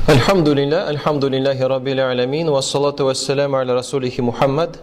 Әлхәмдүлилләһ, әлхәмдүлилләһи раббил аләмин, вассалату вассаламу аля расулихи Мухаммад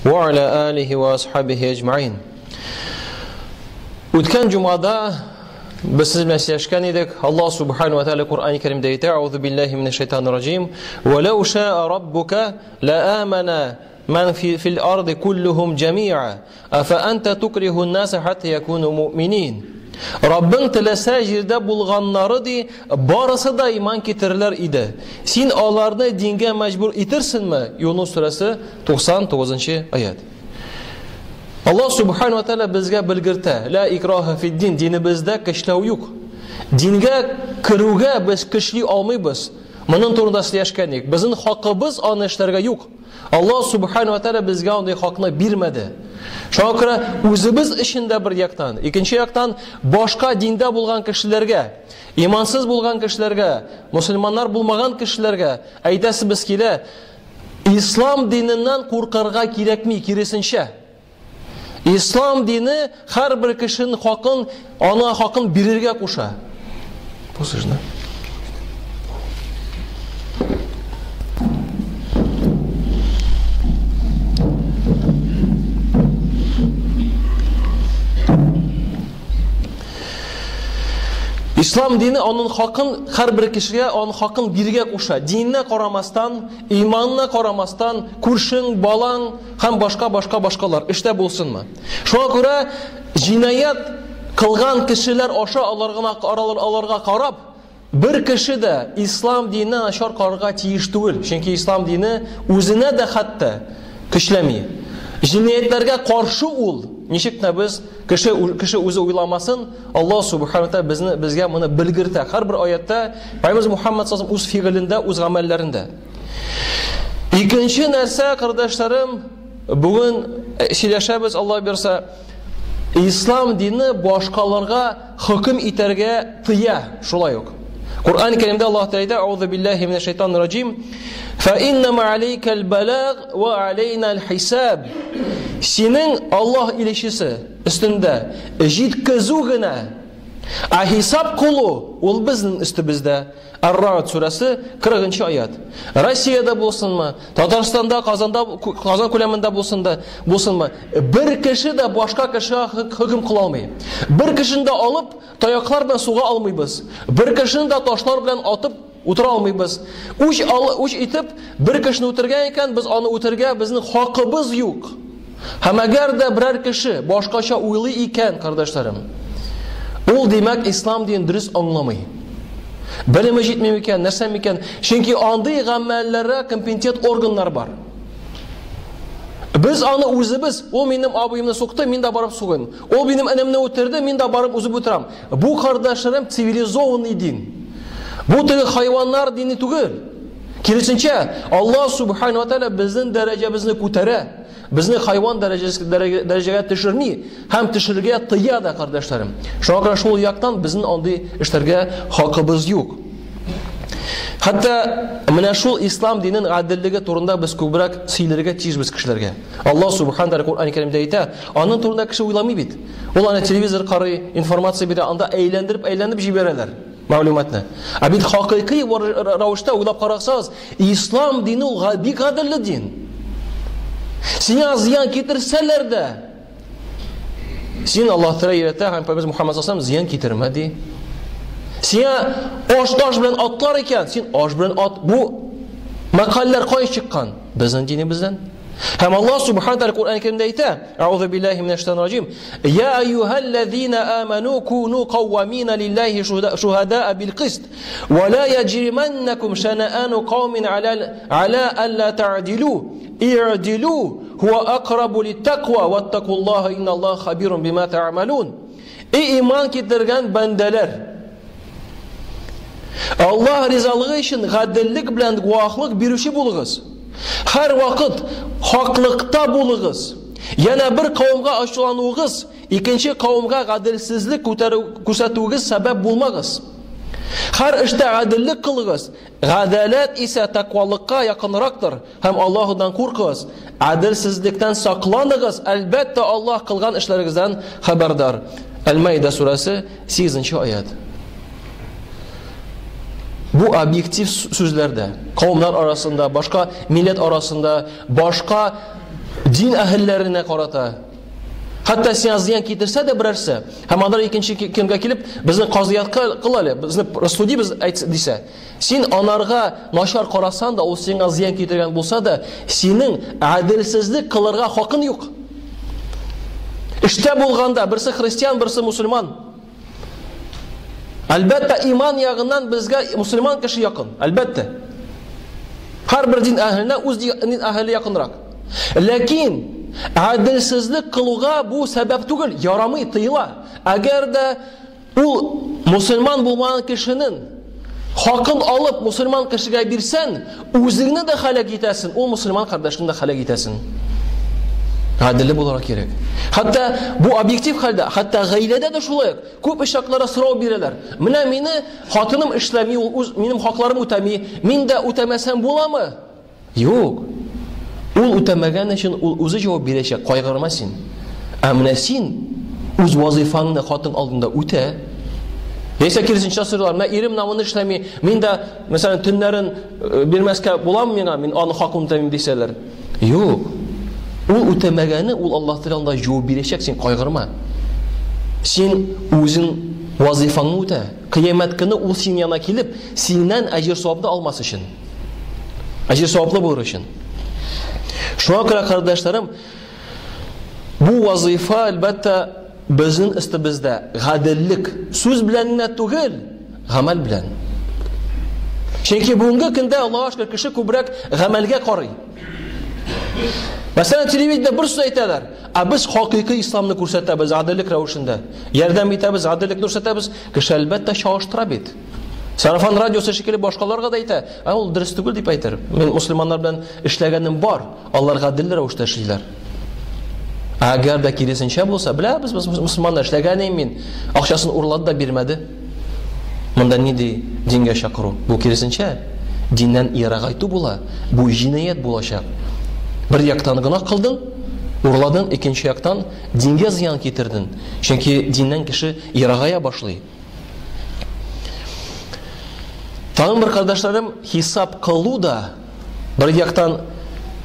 ва аля алихи ва асхабихи әҗмәин. Үткән җомгада без сез белән сөйләшкән идек. Аллаһ субхану ва тааля Куръан Кәримдә әйтә: "Аузу биллаһи минәш шайтанир раҗим. Ва лау шаа раббука ла амана ман фил арди куллухум җамиа. Афа анта тукриху ан-наса хатта якуну муъминин." Раббың теләсә җирдә булганнары ди, барысы да иман китерерләр иде. Син аларны дингә мәҗбүр итерсеңме? Юнус сүрәсе 99 аят. Аллаһ субхану ва тааля безгә белгертә: "Ла икраха фид-дин", динебездә көчләү юк. Дингә керүгә без көчли алмыйбыз. Моның турында сөйләшкән идек. Безнең хакыбыз аны эшләргә юк. Аллаһ субхану ва тааля безгә андый хакны бирмәде. Шуңа күрә үзебез өчен дә бер яктан, икенче яктан башка диндә булган кешеләргә, имансыз булган кешеләргә, мусульманнар булмаган кешеләргә әйтәсебез килә, ислам диненнән куркырга кирәкми, киресенчә. Ислам дине һәрбер кешенең хакын, ана хакын бирергә куша. Послушай, Ислам дине аның хакын һәрбер кешегә аның хакын бирергә куша. Диненә карамастан, иманына карамастан, күршең, балаң һәм башка башка башкалар эштә булсынмы. Шуңа күрә җинаять кылган кешеләр аша аларга аларга карап, бер кеше дә ислам диненә начар карарга тиеш түгел. Чөнки ислам дине үзенә дә хәтта көчләми. Җинаятьләргә каршы ул, ничек тә без кеше кеше үзе уйламасын, Аллаһ субхану тааля безне безгә моны белгертә. Һәрбер аятта Пәйгамбер Мухаммад саллаллаху үз фигылендә, үз гамәлләрендә. Икенче нәрсә, кардәшләрем, бүген сөйләшәбез, Аллаһ бирсә, ислам дине башкаларга хөкем итәргә тыя, шулай ук. Коръән Кәримдә Аллаһ Тәгалә әйтә: "Аузу биллаһи минәш шайтанир раҗим. Фа иннама алейкал балаг ва алейна хисаб." Синең Аллаһ илчесе өстендә җиткезү генә, ә хисап кылу ул безнең өстебездә. Ар-Рa'д сүрәсе 40 аят. Россиядә булсынмы, Татарстанда, Казанда, Казан күләмендә булсын да, булсынмы, бер кеше дә башка кешегә хөкем кыла алмый. Бер кешене дә алып, таяклар белән суга алмыйбыз. Бер кешене дә ташлар белән атып утыра алмыйбыз. Үч ал, үч итеп, бер кешене үтергән икән, без аны үтергә безнең хакыбыз юк. Һәм әгәр дә берәр кеше башкача уйлый икән, кардәшләрем, ул димәк ислам динен дөрес аңламый. Белеме җитми микән, нәрсә микән? Чөнки андый гамәлләргә компетент органнар бар. Без аны үзебез, ул минем абыемны сукты, мин дә барып сугыйм. Ул минем энемне үтерде, мин дә барып үзем үтерәм. Бу, кардәшләрем, цивилизованный дин. Бу теге хайваннар дине түгел. Киресенчә, Аллаһ субхану ва тааля безнең дәрәҗәбезне күтәрә. Безне хайван дәрәҗәсе дәрәҗәгә төшерми һәм төшерергә тыя да, кардәшләрем. Шуңа күрә шул яктан безнең андый эшләргә хакыбыз юк. Хәтта менә шул ислам динен гаделлеге турында без күбрәк сөйләргә тиешбез кешеләргә. Аллаһ субхану тааля Коръән Кәримдә әйтә, аның турында кеше уйламый бит. Ул аны телевизор карый, информация бирә, анда әйләндереп-әйләнеп җибәрәләр мәгълүматны. Ә бит хакыйкый рәвештә уйлап карасагыз, ислам дине ул бик гаделле дин. Сиңа зыян китерсәләр дә, син Аллаһ Тәгалә өйрәтә һәм Пәйгамбер Мухаммад саллаллаху зыян китермә ди. Сиңа аш таш белән атлар икән, син аш белән ат. Бу мәкальләр кая чыккан? Безнең динебездән. Һәм Аллаһ субхана тәгалә Коръән Кәримдә әйтә: "Аузу биллаһи минәш шайтанир раҗим. Я айюһаллазина аману куну каввамина лиллаһи шухадаа бил кист, ва ла яҗриманнакум шанаану каумин аля аля алла та'дилу. I'дилу хуа акрабу литтаква ваттакуллаһа инналлаһа хабирун бима та'малун." Эй иман китергән бәндәләр! Аллаһ ризалыгы өчен гаделлек белән гуаһлык бирүче булыгыз. Һәр вакыт хаклыкта булыгыз. Янә бер кавымга ачулануыгыз, икенче кавымга гаделсезлек күрсәтүегез сәбәп булмагыз. Һәр эштә гаделлек кылыгыз. Гадәләт исә тәкъвалыкка якынрактыр һәм Аллаһудан куркыгыз. Гаделсезлектән сакланыгыз. Әлбәттә, Аллаһ кылган эшләрегездән хәбәрдар. Әл-Маида сүрәсе 8 аят. Бу объектив сүзләрдә, кавымнар арасында, башка милләт арасында, башка дин әһелләренә карата. Хәтта сиңа зыян китерсә дә берәрсе, һәм алар икенче көнгә килеп, безне казыят кыл әле, безне рассудибез әйт дисә, син анарга начар карасан да, ул сиңа зыян китергән булса да, синең гаделсезлек кылырга хакың юк. Эштә булганда, берсе христиан, берсе мусульман. Әлбәттә, иман ягыннан безгә мусульман кеше якын, әлбәттә. Һәрбер дин әһеленә үз дин әһеле якынрак. Ләкин гаделсезлек кылуга бу сәбәп түгел, ярамый, тыела. Әгәр дә ул мусульман булмаган кешенең хакын алып мусульман кешегә бирсәң, үзеңне дә һәлак итәсең, ул мусульман кардәшеңне дә һәлак итәсең. Гаделле булырга кирәк. Хәтта бу объектив хәлдә, хәтта гаиләдә дә шулай ук. Күп очракларда сорау бирәләр. Менә мине хатыным эшләми, ул үз минем хакларым үтәми, мин дә үтәмәсәм буламы? Юк. Ул үтәмәгән өчен ул үзе җавап бирәчәк, кайгырма син. Ә менә син үз вазыйфаңны хатын алдында үтә. Яисә киресенчә сорыйлар, менә ирем менә моны эшләми, мин дә, мәсәлән, төннәрен э, бирмәскә буламы миңа, мин аның хакын үтәмим дисәләр. Юк. Ул үтәмәгәне ул Аллаһ Тәгалә алдында җавап бирәчәк, син кайгырма. Син үзең вазыйфаңны үтә. Кыямәт көне ул синең янына килеп, синнән әҗер савапны алмас өчен. Әҗер саваплы булыр өчен. Шуңа күрә, кардәшләрем, бу вазыйфа, әлбәттә, безнең өстебездә гаделлек сүз белән генә түгел, гамәл белән. Чөнки бүгенге көндә Аллаһка шөкер кеше күбрәк гамәлгә карый. Мәсәлән, телевидениедә бер сүз әйтәләр, ә без хакыйкый исламны күрсәтәбез гаделлек рәвешендә. Ярдәм итәбез, гаделлекне күрсәтәбез. Кеше әлбәттә чагыштыра бит. Сарафан радиосы шикелле башкаларга да әйтә, ә ул дөрес түгел дип әйтер. Мин мусульманнар белән эшләгәнем бар, алар гадел рәвештә эшлиләр. Әгәр дә киресенчә булса, беләбез без мусульманнар эшләгән мин, акчасын урлады да бирмәде. Монда нинди дингә чакыру? Бу киресенчә, диннән ерагайту була, бу җинаять булачак. Бер яктан гөнаһ кылдың, урладың, икенче яктан дингә зыян китердең. Чөнки диннән кеше ерагая башлый. Тагын бер кардәшләрем, хисап кылу да бер яктан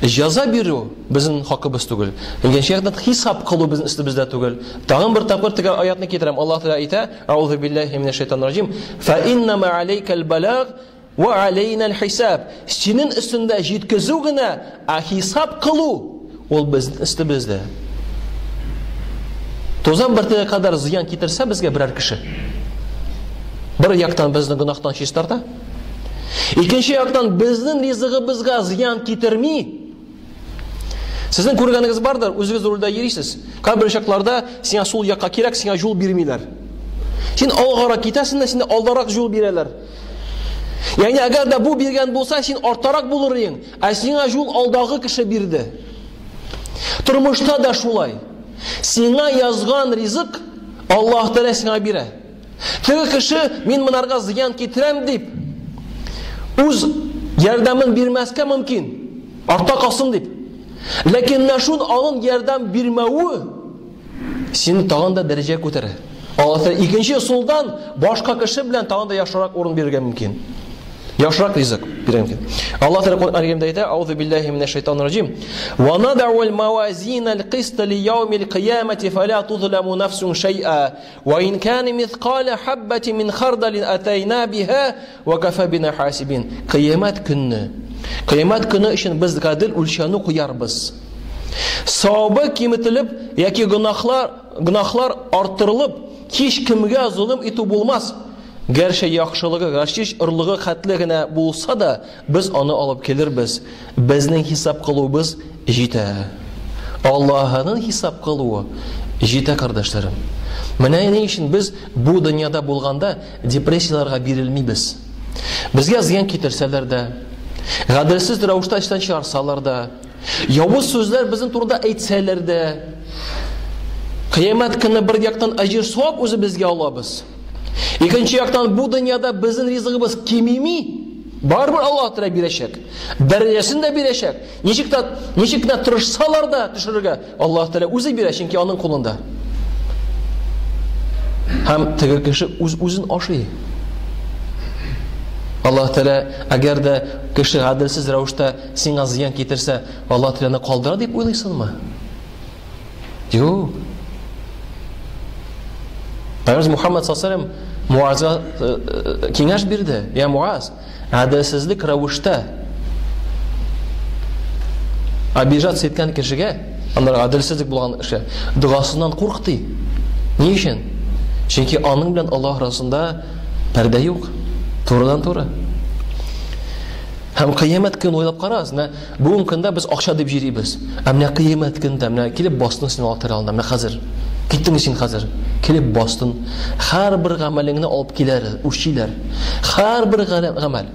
җәза бирү безнең хакыбыз түгел. Икенче яктан хисап кылу безнең өстебездә түгел. Тагын бер тапкыр теге аятны китерәм. Аллаһ Тәгалә әйтә: "Аузу биллаһи минәш шайтанир раҗим. Фа иннама алейкал балаг Ва алейнал хисаб. Синең өстендә җиткезү генә, ә хисап кылу ул безнең өстебездә. Тузан бөртеге кадәр зыян китерсә безгә берәр кеше. Бер яктан безне гөнаһтан чистарта, икенче яктан безнең ризыгыбызга зыян китерми. Сезнең күргәнегез бардыр, үзегез рульдә йөрисез. Кайбер чакларда сиңа сул якка кирәк, сиңа юл бирмиләр. Син алгарак китәсең дә, сине алдарак юл бирәләр. Ягъни әгәр дә бу биргән булса, син арттарак булыр идең, ә сиңа юл алдагы кеше бирде. Тормышта да шулай. Сиңа язган ризык Аллаһ Тәгалә сиңа бирә. Теге кеше мин монарга зыян китерәм дип үз ярдәмен бирмәскә мөмкин. Артта калсын дип. Ләкин менә шул аның ярдәм бирмәве сине тагын да дәрәҗә күтәрә. Аллаһ икенче ысулдан башка кеше белән тагын да яхшырак урын бирергә мөмкин. Яхшырак ризык бирергә мөмкин. Аллаһ Тәгалә Коръән Кәримдә әйтә: "Аузу биллаһи минәш шайтанир раҗим. Ва надау ал-мавазин ал-кист ли яумил кыямати фала тузламу нафсун шай'a ва ин кана мithqala хаббати мин хардалин атайна биха ва кафа бина хасибин." Кыямәт көнне, кыямәт көне өчен без гадел үлчәнү куярбыз. Савабы киметелеп яки гөнаһлар, гөнаһлар арттырылып, һич кемгә золым итү булмас. Гәрчә яхшылыгы гашиш орлыгы хәтле генә булса да, без аны алып килербез. Безнең хисап кылуыбыз җитә. Аллаһының хисап кылуы җитә, кардәшләрем. Менә ни өчен без бу дөньяда булганда депрессияләргә бирелмибез. Безгә зыян китерсәләр дә, гаделсез рәвештә эштән чыгарсалар да, Явыз сүзләр безнең турында әйтсәләр дә, кыямәт көне бер яктан әҗер савап үзебезгә алабыз. Икенче яктан бу дөньяда безнең ризыгыбыз кимеми, барыбер Аллаһ Тәгалә бирәчәк. Дәрәҗәсен дә бирәчәк. Ничек тә ничек кенә тырышсалар да төшерергә, Аллаһ Тәгалә үзе бирә, чөнки аның кулында. Һәм теге кеше үз-үзен ашый. Аллаһ Тәгалә, әгәр дә кеше гаделсез рәвештә сиңа зыян китерсә, Аллаһ Тәгаләне калдыра дип уйлыйсыңмы? Юк. Пәйгамбер Мухаммад саллаллаху Муазга э, э, киңәш бирде. Я Муаз, гаделсезлек рәвештә обижаться иткән кешегә, аннары гаделсезлек булган кеше, догасыннан курк ди. Ни өчен? Чөнки аның белән Аллаһ арасында пәрдә юк. Турыдан-туры. Һәм кыямәт көн уйлап карагыз, менә бүгенге көндә без акча дип йөрибез. Ә менә кыямәт көндә менә килеп бастың син Аллаһ Тәгалә алдына, менә хәзер. Киттең син хәзер. Килеп бастың. Һәрбер гамәлеңне алып киләр, үлчиләр. Һәрбер гамәл,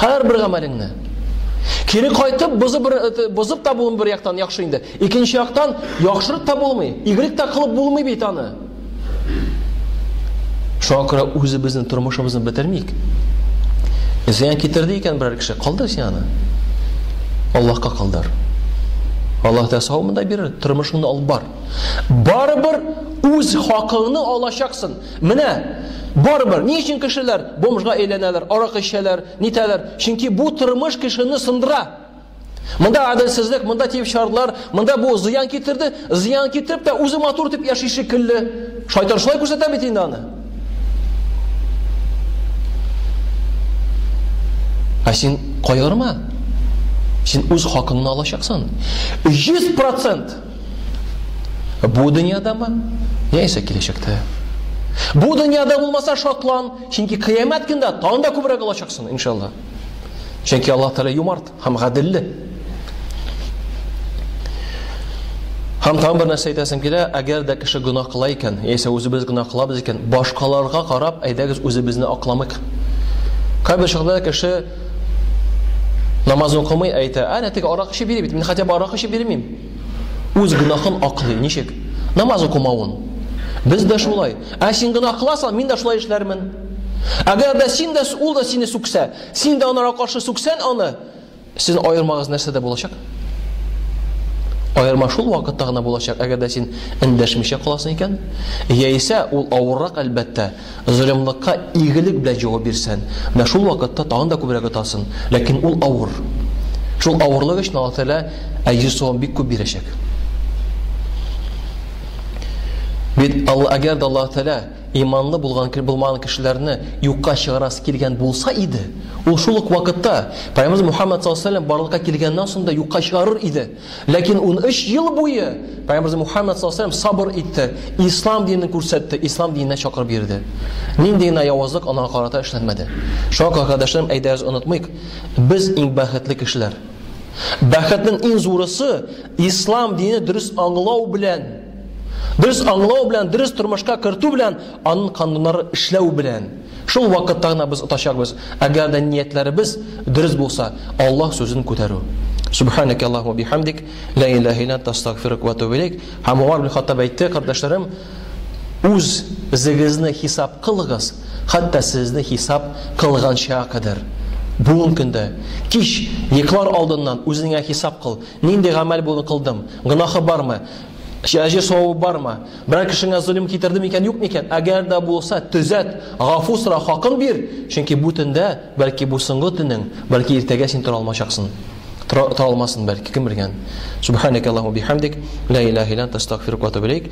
һәрбер гамәлеңне. Кире кайтып бозып бер бозып та булмый бер яктан яхшы инде. Икенче яктан яхшырып та булмый. Игелек тә кылып булмый бит аны. Шуңа күрә үзебезнең тормышыбызны бетермик. Зыян китерде икән берәр кеше, калдыр син аны. Аллаһка калдыр. Аллаһ та савымын да бирер, тормышыңны алып бар. Барыбер үз хакыңны алачаксың. Менә барыбер ни өчен кешеләр бомжга әйләнәләр, аракы эчәләр, нитәләр? Чөнки бу тормыш кешене сындыра. Монда гаделсезлек, монда тиеп чыгардылар, монда бу зыян китерде, зыян китереп тә үзе матур дип яши шикелле. Шайтан шулай күрсәтә бит инде аны. Ә син кайгырма. Син үз хакыңны алачаксың. 100% Бу дөньядамы? Яисә киләчәктә. Бу дөньяда булмаса шатлан, чөнки кыямәт көндә тагын да күбрәк алачаксың, иншалла. Чөнки Аллаһ Тәгалә юмарт һәм гаделле. Һәм тагын бер нәрсә әйтәсем килә, әгәр дә кеше гөнаһ кыла икән, яисә үзебез гөнаһ кылабыз икән, башкаларга карап, әйдәгез үзебезне акламыйк. Кайбер чакта кеше намаз укымый әйтә, әнә теге арак эчеп йөри бит, мин хотя бы арак эчеп йөрмим. Үз гөнаһын аклый, ничек? Намаз укымавын. Без дә шулай. Ә син гөнаһ кыласың, мин дә шулай эшләрмен. Әгәр дә син дә, ул да сине сүксә, Син дә анарга каршы сүксән аны, сезнең аермагыз нәрсәдә булачак? Аерма шул вакытта гына булачак, әгәр дә син эндәшмичә каласың икән, яисә ул авыррак әлбәттә, золымлыкка игелек белән җавап бирсән, менә шул вакытта тагын да күбрәк отасың, ләкин ул авыр. Шул авырлык өчен Аллаһ Тәгалә әҗер савабын бик күп бирәчәк. Бит Алла, әгәр дә Аллаһ Тәгалә Иманлы булган, булмаган кешеләрне юкка чыгарасы килгән булса иде, ул шул ук вакытта Пәйгамбәребез Мухаммад саллаллаһу алейһи барлыкка килгәннән соң да юкка чыгарыр иде. Ләкин 13 ел буе Пәйгамбәребез Мухаммад саллаллаһу алейһи сабыр итте, ислам динен күрсәтте, ислам диненә чакырып йөрде. Нинди генә явызлык аңа карата эшләнмәде. Шуңа күрә, кардәшләрем, әйдәгез онытмыйк, без иң бәхетле кешеләр. Бәхетнең иң зурысы ислам дине дөрес аңлау белән Дөрес аңлау белән, дөрес тормышка кертү белән, аның кануннары эшләү белән. Шул вакытта гына без отачакбыз. Әгәр дә ниятләребез дөрес булса, Аллаһ сүзен күтәрү. Субханaka Аллаһу бихамдик, ла илаһа илля анта астагфирука ва атубу илейк. Һәм Умар ибн Хаттаб әйтте, кардәшләрем, үз үзегезне хисап кылыгыз, хәтта сезне хисап кылганча кадәр. Бүгенге көндә кич йоклар алдыннан үзеңә хисап кыл. Нинди гамәл бүген кылдым? Гөнаһы бармы? Әҗер савабы бармы? Берәр кешеңә золым китерде микән, юк микән? Әгәр дә булса, төзәт, гафу сора, хакын бир. Чөнки бу төндә, бәлки бу соңгы төнең, бәлки иртәгә син тора алмачаксың. Тора, тора алмасын бәлки, кем белгән. Субханaka Аллаһу бихамдик, ла илаһа илля анта астагфирука ва атубу илейк.